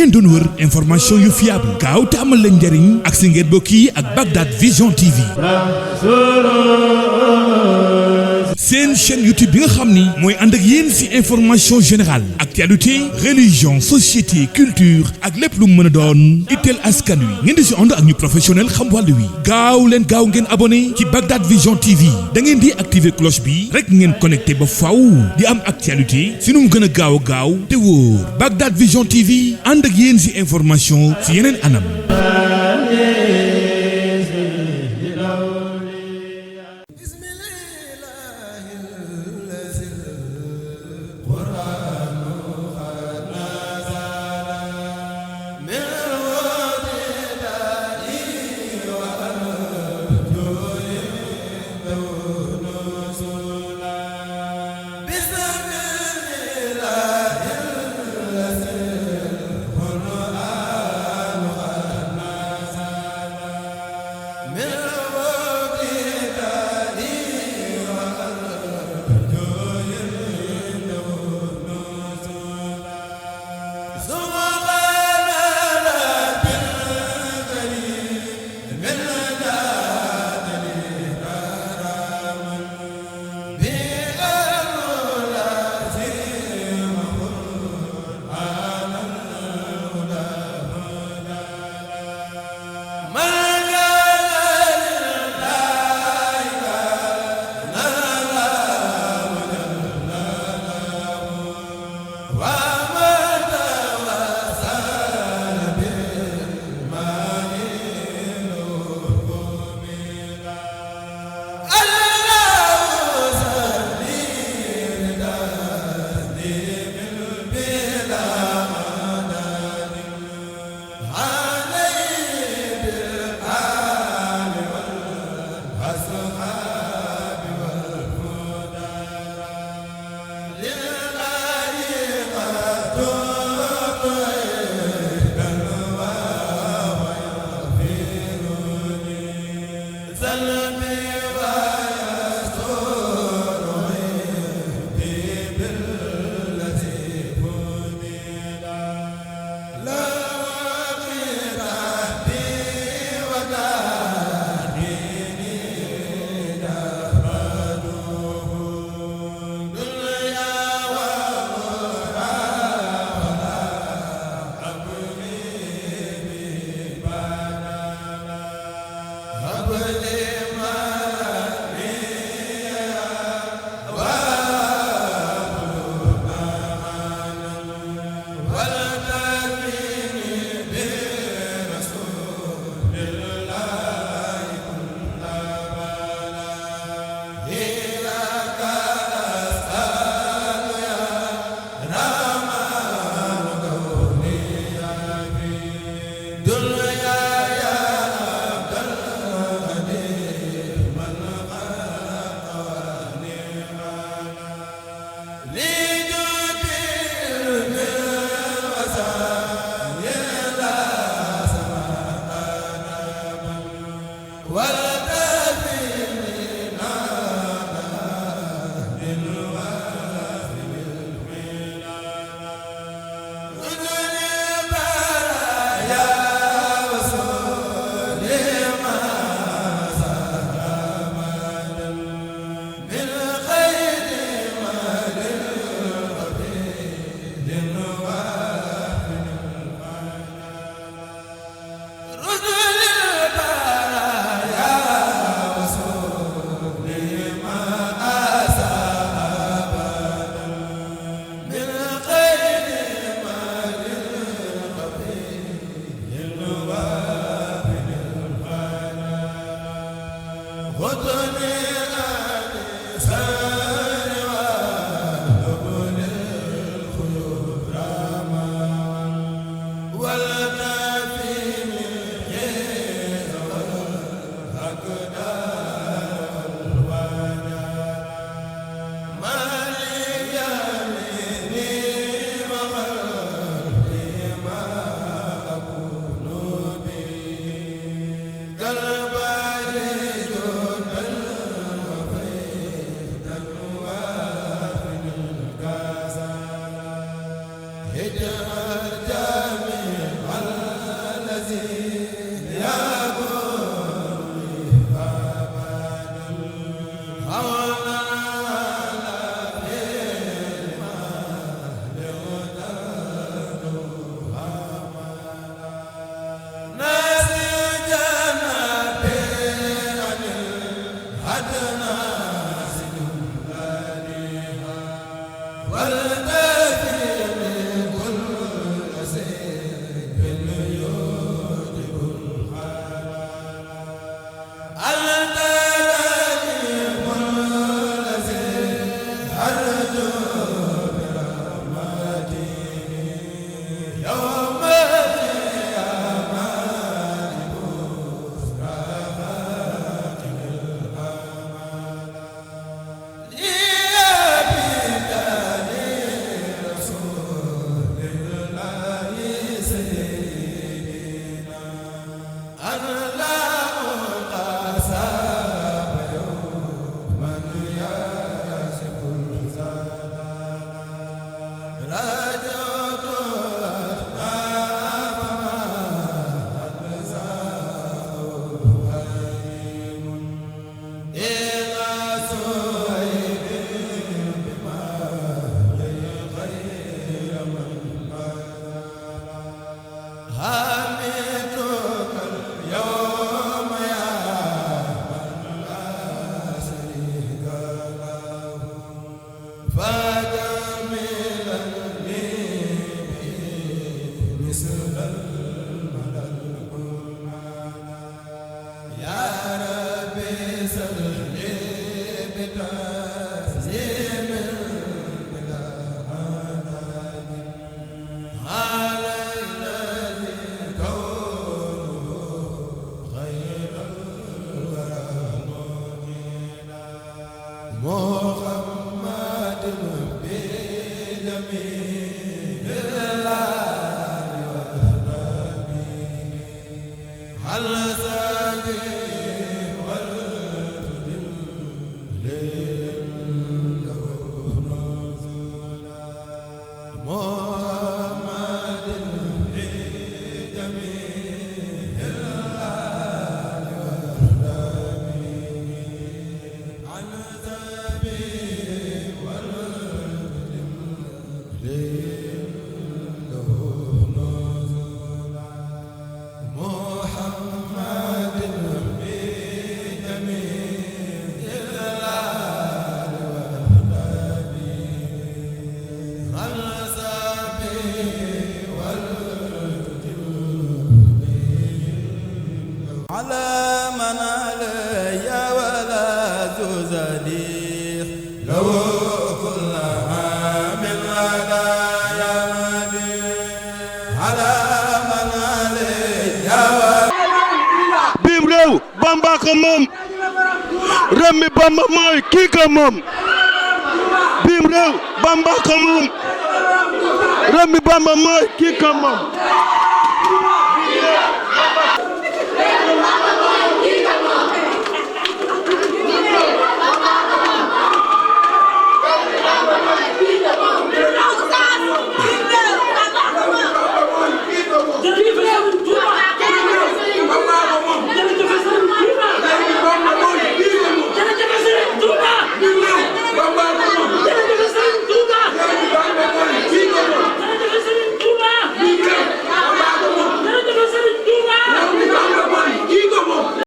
ngeen doon wër information yu fiable gaaw te amal leen njariñ ak si ngeen bokk yi ak Bakhdadvisiontv seen chaîne YouTube bi nga xam ni mooy ànd ak yéen si information générale actualité religion société culture ak lépp lu mën a doon itteel askan wi ngeen di si ànd ak ñu professionnel xam wàllu wi gaaw ngeen abonné ci Bakhdadvisiontv da ngeen di activer cloche bi rek ngeen connecté ba faw di am actualité si nu mu gën a gaaw te wóor Bakhdadvisiontv ànd ak yéen si information si yeneen anam. هجر الجميع biim réew Bamba ko moom réew mi Bamba mooy kii ko moom biim réew Bamba ko moom réew mi Bamba mooy kii ko moom